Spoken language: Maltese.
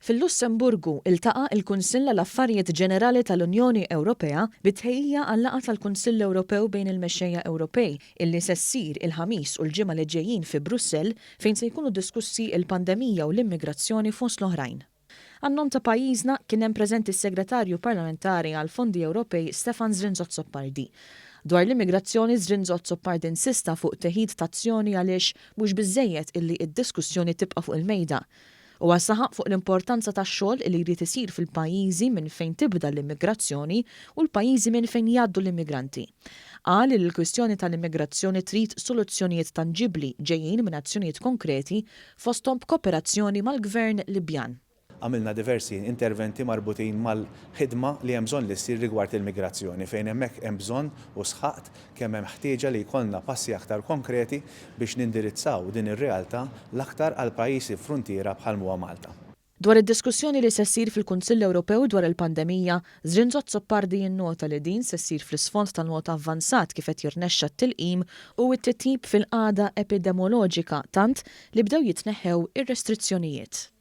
Fil-Lussemburgu, iltaqa' il-Kunsill għall-Affarijiet Ġenerali tal-Unjoni Ewropea bi tħejjija għal-laqgħa tal-Kunsill Ewropew bejn il-mexxejja Ewropej illi se ssir il-Ħamis u l-Ġimgħa li ġejjin fi Brussell fejn se jkunu diskussi l-pandemija u l-immigrazzjoni fost l-oħrajn. Għan-nom ta' pajjiżna kien hemm preżenti s-Segretarju Parlamentari għall-Fondi Ewropej Stefan Zrinzo Azzopardi. Dwar l-immigrazzjoni Zrinzo Azzopardi insista fuq teħid t'azzjoni għaliex mhux biżżejjed illi d-diskussjoni tibqa' fuq il-mejda. Huwa saħaq fuq l-importanza tax-xogħol li jrid isir fil-pajjiżi minn fejn tibda l-immigrazzjoni u l-pajjiżi minn fejn jgħaddu l-immigranti. Qal li l-kwistjoni tal-immigrazzjoni trid soluzzjonijiet tanġibbli ġejjin minn azzjonijiet konkreti fosthom b'koperazzjoni mal-Gvern Libjan. Għamilna diversi interventi marbutin mal-ħidma li hemm bżonn li ssir rigward il-migrazzjoni fejn hemmhekk hemm bżonn u sħaqt kemm hemm ħtieġa li jkollna passi aktar konkreti biex nindirizzaw din ir-realtà l-aktar għal pajjiżi fruntiera bħal m'huwa Malta. Dwar id-diskussjoni li se ssir fil-Kunsill Ewropew dwar il-pandemija, Zrinzo Azzopardi jinnota li din se ssir fl-isfond tal-mod avvanzat kif qed jirnexxa t-tilqim u t-titjib fil-qagħda epidemoloġika tant li bdew jitneħħew ir-restrizzjonijiet.